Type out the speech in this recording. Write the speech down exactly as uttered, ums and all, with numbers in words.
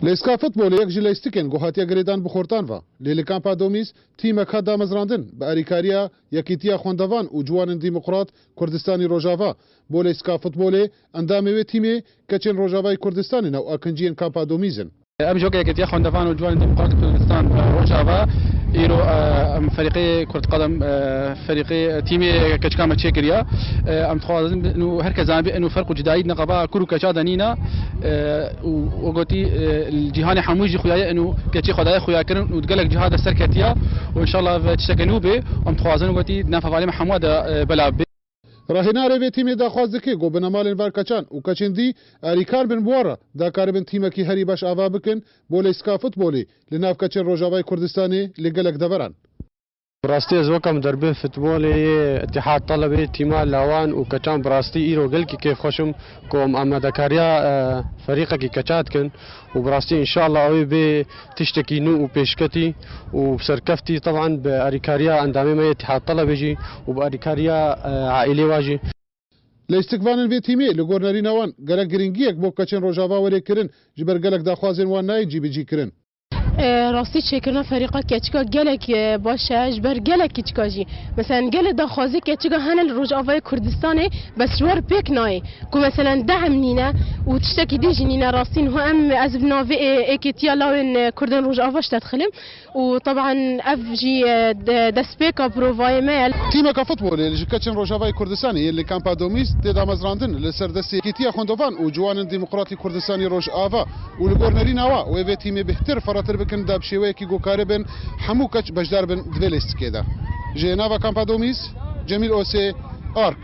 Leyska futbolê yek ji leystikên ku hatiye girêdan bi xortan ve. Lê li kampa Domîz tîmek hat damezrandin bi erîkariya Yekîtiya Xwendevan û Ciwanên Demokrat Kurdistanî Rojava. Bo leyska futbolê, endamê wê tîmê keçên Rojavayê Kurdistanê ne û akinciyên kampa Domîz in. Em ji weke Yekîtiya Xwendevan û Ciwanên Demokratîk Kurdistan, e, Rojava, îro, e, em ferîqê Kurt Qedem, e, ferîqê, e, tîmê keçika me çêkiriye. E, em dixwazin û her kes zanibê û ferq û cudayî di nexaba kur û keça de nîne. E, û we gotî, e, li cîhanê hemû jî xuya ye û keçê xwe daye xuya kirin û di gelek ciha de serketiye û înşallah ve tişteke nû bê. Em dixwazin, we gotî, di nav hevalê me hemû de, e, belav bê. Rahênarê vê tîmê daxwaz dike ku binemalên van keçan û keçên dî erîkar bin bi wan re, da karibin tîmekî herî baş ava bikin bo leyska futbolê li nav keçên Rojavayê Kurdistanê li gelek deveran. Bi rastî ez weke muderbê futbolê yê Îtîhad Telebê tîma lawan û keçan bi rastî îro gelkî kêfxweş im ku em amadekariya, e, ferîqekî keça dikin. û bi rastî înşallah ew ê bê tiştekî nû û pêşketî û serkeftî, teban bi erîkariya endamê me yê Îtîhad Telebê jî û bi erîkariya, e, aîlê wa jî. Leystikvanên vê tîmê li gor nerîna wan gelek girîngiyek bo keçên Rojava were kirin, ji ber gelek daxwazên wan nayên cîbicîkirin. E, rastî çêkirina ferîqa keçika gelek, e, baş e, ji ber gelek keçika jî. Meselen gelek daxwazê keçika hene li Rojavayê Kurdistanê, bes ji wer pêk nayê. Ku meselen dehm nîne û tiştekî dî jî nîne rastîn. Ho em ez bi navê ê-, Êkêtiya Lawên, e, Kurdên Rojava ji te dixilim û teban ev jî, e, de-, destpêka provayê me ye. Tîmeke futbolê ji keçên Rojavayê Kurdistanê yên li kampa Domîz tê damezrandin li ser destê Êkêtiya Xwendovan û Ciwanên Demokratî Kurdistanî Rojava û li gor nerîna wa wê vê tîmê bêhtir, ferretir bikin da bi şêweyekî ku karibin hemû keç beşdar bin di vê lêstikê de. Ji nava kampa Domîz, Cemîl Osê, Ark.